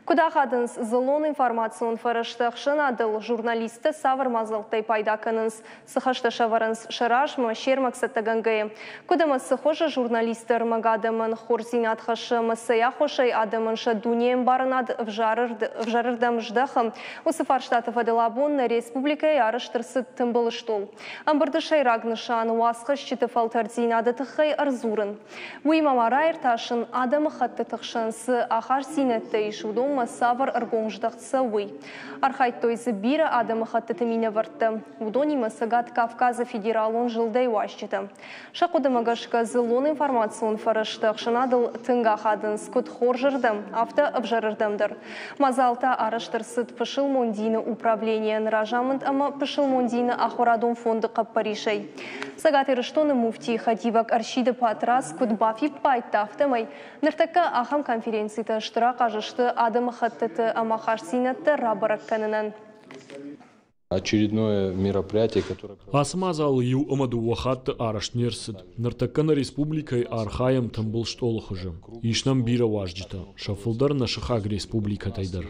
Куыд ахадынц дзыллон информацион фӕрӕзтӕ ӕхсӕнадыл, журналисттӕ цавӕр мадзӕлттӕй пайда кӕнынц, цы хӕстӕ сӕвӕрынц сӕ размӕ, се рмӕг цӕттӕгӕнгӕйӕ? Куыд ӕмӕ цы хуызы журналистты ӕрмӕг адӕмӕн хорздзинад хӕссы ӕмӕ цӕй аххосӕй адӕмӕн сӕ дунеӕмбарынад ӕвзӕрырдӕм здӕхы, уыцы фарстаты фӕдыл абон нӕ республикӕйы арӕзт ӕрцыд тымбыл стъол. Ӕмбырды сӕйраг нысан уацхӕсджыты фӕлтӕрддзинады тыххӕй ӕрдзурын. Уыимӕ ма раиртасын, адӕмыхӕттыты хсӕн цы ахастдзинӕдтӕ ис, уыдонмӕ цавӕр ӕргом здӕхт цӕуы, уый. Архайдтой дзы бирӕ адӕмыхӕттыты минӕвӕрттӕ, уыдонимӕ Цӕгат Кавказы федералон зылдӕй уазджытӕ. Сӕ хъуыдымӕ гӕсгӕ дзыллон информацион фӕрӕзтӕ ӕхсӕнадыл тынг ахадынц куыд хорзырдӕм, афтӕ ӕвзӕрырдӕм дӕр. Мадзал та арӕзт ӕрцыд пысылмон дины управленийӕн разамынд ӕмӕ пысылмон дины ахуырадон фонды хъӕппӕрисӕй. Цӕгат Ирыстоны муфтийы хӕдивӕг Ӕрсиды Патрас куыд бафиппайдта, афтӕмӕй ныртӕккӕ ахӕм конференцитӕ стыр ахъаз сты адӕмыхӕттыты ӕмахастдзинӕдтӕ рабӕрӕг кӕнынӕн. Очередное мероприятие, которое... Ацы мадзал иу ӕмӕ дыууӕ хатты арӕзт не рцыд. Ныртӕккӕ нӕ республикӕйы архайӕм тымбыл стъолы хуызы. Ис нӕм бирӕ уазджытӕ, сӕ фылдӕр нӕ сыхаг республикӕтӕй дӕр.